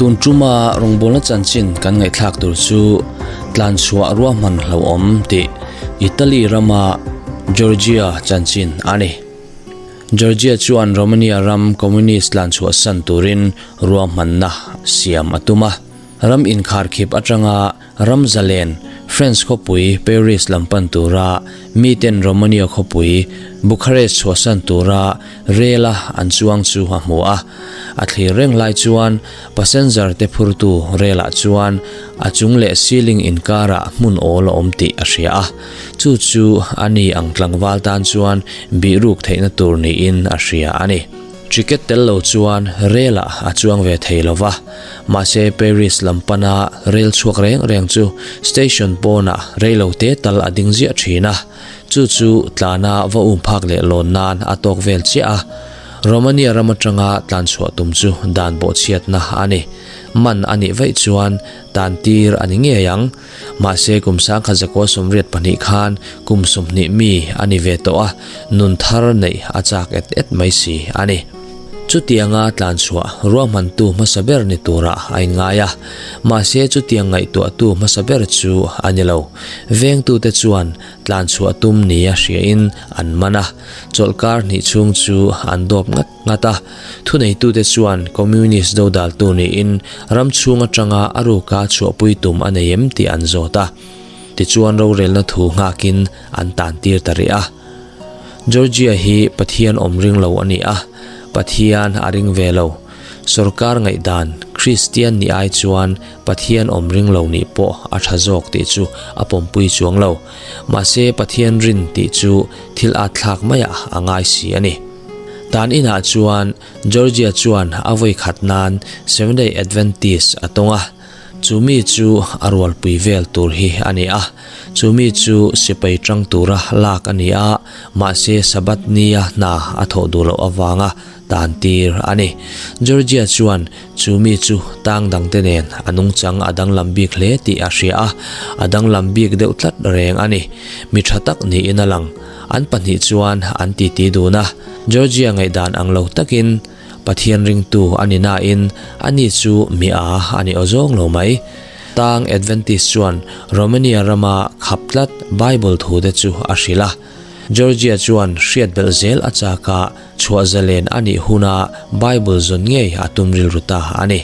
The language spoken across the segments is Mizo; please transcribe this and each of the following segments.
Tun tuma rawngbawlna chanchin kan ngaihthlak tur chu tlanchhuah ruahman hlauhawm tih Italy rama Georgia chanchin a ni. Georgia chuan Romania ram Communist tlanchhuah san turin ruahmanna siam a tum a. Ram inkharkhip atanga ram zalen France khawpui Paris lam pan tura miten Romania khawpui Bucharest chhuahsan tura rel-a an chuang chu a hmu a. A thlir reng lai chuan passenger te phurtu rel-ah chuan a chung leh ceiling inkarah hmun awl a awm tih a hria a. Chu chu a ni ang tlangval tan chuan bihruk theihna tur niin a hria a ni. Ticket tel lo chuan rel-ah a chuang ve thei lo va, mahse Paris lam pana rel chhuak reng reng chu station pawnah rei lo te tal a ding ziah thin a, chu chu tlana va um phak leh lawn nan a tawk vel chiah a. Romania ram atanga tlan chhuah tum chu dan bawhchhiatna a ni. Man a nih vaih chuan tan tir a ni ngei ang. Mahse kum sangkhat zakua 82 khan kum 20 mi a ni ve tawh a, nun thar neih a chak et et mai si a ni. Chutianga tlan chhuah ruahmantu hmasa ber ni turah a inngai a, mahse chutiang ngaihtuahtu hmasa ber chu a ni lo. Vengtute chuan tlan chhuah tum nia hriain an man a, chawlhkar hnih chhung chu an dawp ngat ngat a. Thuneitute chuan Communist dodaltu niin ram chhung atanga a ruka chhuahpui tum a nei em tih an zawt a. Tichuan rorelna thu nghakin an tantir ta rih a. Georgia hi Pathian awm ring lo a ni a, Pathian a ring ve lo. Sorkar ngaihdan Kristian nih ai chuan Pathian awm ring lo nih pawh a tha zawk tih chu a pawmpui chuang lo. Mahse Pathian rin tih chu thil at thlak maiah a ngai si a ni. Tan inah chuan Georgia chuan a vawi khat nan Seventh-day Adventist a tawng a, chu mi chu a rualpui vel tur hi a ni a. Chu mi chu sipai tang tura lak a ni a, mahse Sabbath nia hna a thawh duh loh avanga tan tir a ni. Georgia chuan chu mi chu tang dangte nen a nungchang a danglam bik hle tih a hria a, a danglam bik deuh tlat reng a ni. Mi tha tak niin a lang. An pahnih chuan an titi dun a, Georgia ngaihdan ang lo takin Pathian ringtu a ni nain ani chu mi a a ni awzawng lo mai. Tang Adventist chuan Romania rama khap tlat Bible thute chu a hrilh a. Georgia chuan hriat belh zel a chak a, chhuah zalen a nih huna Bible zawn ngei a tum rilru ta a ni.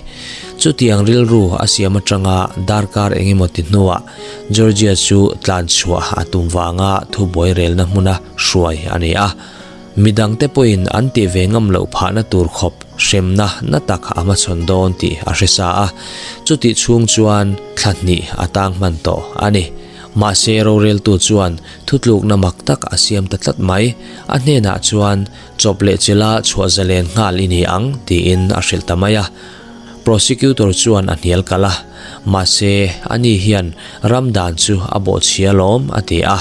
Chutiang rilru a siam atanga darkar engemaw ti hnuah Georgia chu tlan chhuah a tum vanga thubuai relna hmuna hruai a ni a. Midangte pawhin an tih ve ngam loh phahna tur khawp hremna na tak a hmachhawn dawn tih a hre sa a. Chutih chhung chuan thla hnih a tang hman tawh a ni. Mahse roreltu chuan thutlukna mak tak a siam ta tlat mai. A hnenah chuan chawp leh chila chhuah zalen nghal i ni ang tiin a hrilh ta mai a. Prosecutor chuan a hnial kalh a, mahse ani hian ram dan chu a bawhchhia lawm a ti a.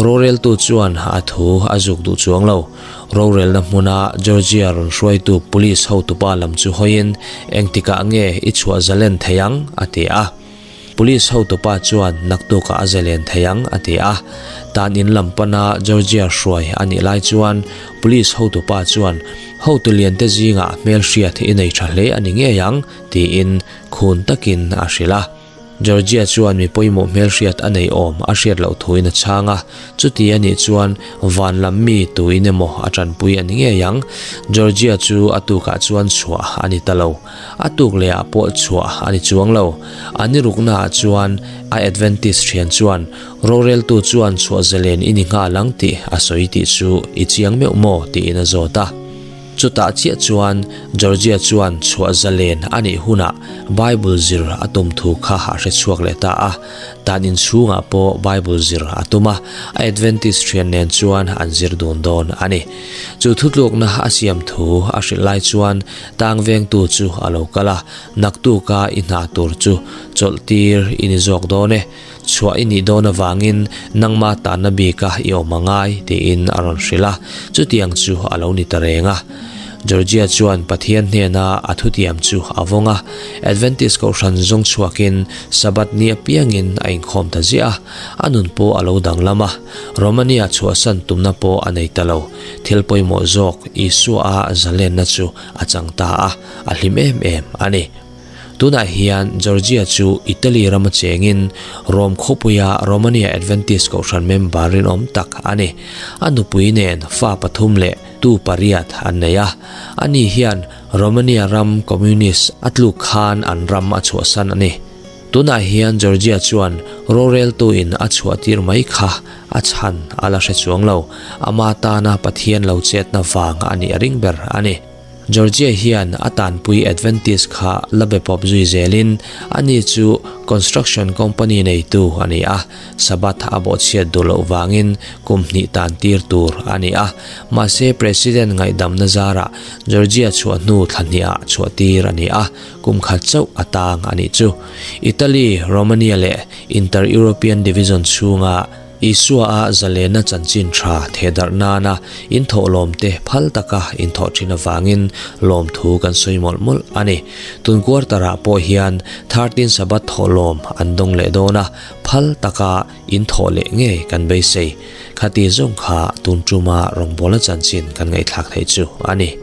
Roreltu chuan a thu a zuk duh chuang lo. Rorelna hmuna Georgia rawn hruaitu police hotupa lam chu hawiin engtikah nge i chhuah zalen thei ang a ti a. Police hotupa chuan naktukah a zalen thei ang a ti a. Tan in lam pana Georgia hruai a nih lai chuan police hotupa chuan hotu lian te zingah hmelhriat i nei tha hle a ni ngei ang tiin khun takin a hrilh a. Georgia chuan mi pawimawh hmelhriat a nei awm a hriat loh thuin a chhang a. Chuti a nih chuan van lam mi tuin emaw a tanpui a ni ngei ang. Georgia chu a tukah chuan chhuah a ni ta lo. A tuk leh ah pawh chhuah a ni chuang lo. A ni rukna ah chuan a Adventist thian chuan roreltu chuan chhuah zalen i ni nghal ang tih a sawi tih chu i chiang meuh maw tiin a zawt a. Chutah chiah chuan Georgia chuan chhuah zalen a nih hunah Bible zir a tum thu kha a hre chhuak leh ta a. Tan inchhungah pawh Bible zir a tum a, a Adventist thian nen chuan an zir dun dawn a ni. Chu thutlukna a siam thu a hrilh lai chuan Tang vengtu chu a lo kal a, naktuka i hna tur chu chawlh tir i ni zawk dawn e, chhuah i nih dawn avangin nangma tanna bika i awm a ngai tiin a rawn hrilh a, chutiang chu a lo ni ta reng a. Georgia chuan Pathian hnena a thutiam chu a vawng a, Adventist Kohhran zawng chhuakin Sabbath ni apiangin a inkhawm ta ziah a, a nun pawh a lo danglam a, Romania chhuahsan tumna pawh a nei ta lo. Thil pawimawh zawk Isua a zalenna chu a chang ta a, a hlim em em a ni. Tunah hian Georgia chu Italy rama chengin Rome khawpuia Romania Adventist Kohhran member rinawm tak a ni. A nupui nen fa pathum leh tu pariat an nei a. Ani hian Romania ram Communist a tluk khan an ram a chhuahsan a ni. Tunah hian Georgia chuan roreltuin a chhuahtir mai kha a chhan a la hre chuang lo. Ama tana Pathian lo chetna vang a nih a ring ber a ni. Georgia hian a tanpui Adventist kha la be pawp zui zelin ani chu construction company neitu a ni a, Sabbath a bawhchhiat duh loh vangin kum hnih tan tir tur a ni a. Mahse President ngaihdamna zarah Georgia chhuah hnu thla hnihah chhuah tir a ni a, kum khat chauh a tang a nih chu. Italy, Romania leh Inter-European Division chhunga Isua-a zalenna chanchin tha thehdarh nana inthawhlawmte phal taka inthawh thin avangin lawmthu kan sawi mawlh mawlh a ni. Tun quarter-ah pawh hian 13 Sabbath thawhlawm an dawng leh dawn a, phal taka inthawh leh ngei kan beisei. Khati zawng kha tun tuma rawngbawlna chanchin kan ngaihthlak theih chu a ni.